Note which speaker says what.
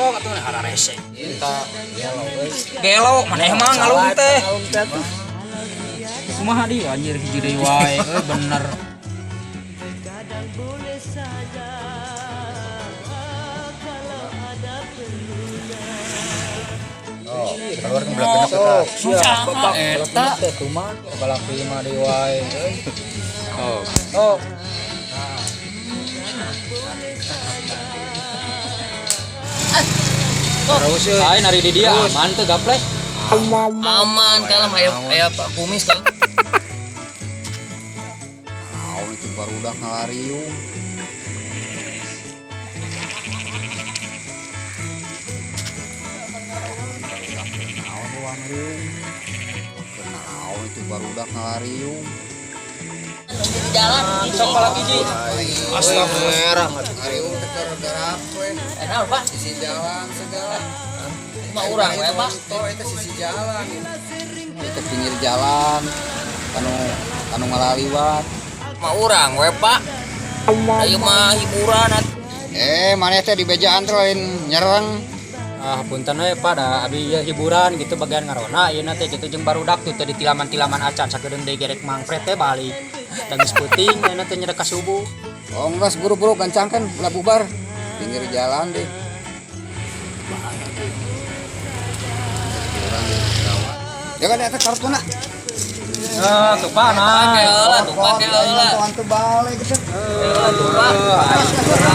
Speaker 1: Sok atuh hararese.
Speaker 2: Kita gelo euy.
Speaker 1: Gelo maneh mah ngalung teh.
Speaker 2: Ngalung teh tuh.
Speaker 1: Kumaha di anjir hiji deui wae euy bener.
Speaker 2: Oh, keluar ke belakang kita.
Speaker 1: Susah eta.
Speaker 2: Teh kumaha? Balak lima deui wae euy.
Speaker 1: Oh.
Speaker 2: Oh.
Speaker 1: Terus euy. Lain ari di dia aman teu gapleh.
Speaker 3: Aman kalem aya aya Pak Kumis kalem.
Speaker 2: Naon itu barudak ngalariung. Naon ruang riung. Naon itu barudak ngalariung.
Speaker 3: Di jalan.
Speaker 1: Sok palak hiji.
Speaker 2: Astagfirullah. Ngariung teh gara-gara we.
Speaker 3: Eh, naon, Pak?
Speaker 2: Sisi jalan segala.
Speaker 3: Mah urang we, Pak.
Speaker 2: Tol itu sisi jalan. Itu pinggir jalan. Kanu kanu ngalaliwat.
Speaker 3: Mah urang we, Pak. Ayo mah hiburan atuh.
Speaker 2: Eh, maneh teh di bejaan teh lain nyereng.
Speaker 1: Ah punten we Pak da abi ieu hiburan gitu bagian ngarona ieu teh kitu jeung barudak tuh teh di tilaman-tilaman acan sakedeung deui gerek Mang Fred teh balik. Da geus peuting ayeuna teh nyerek ka subuh.
Speaker 2: Oh, enggak buru-buru gancangkan ulah bubar. Pinggir jalan deh. Ya kan eta kartuna.
Speaker 1: Ah, tuh Pak nah.
Speaker 3: Pake heula tuh, pake heula.
Speaker 2: Antu balik gitu.
Speaker 3: Heula tuh, Pak.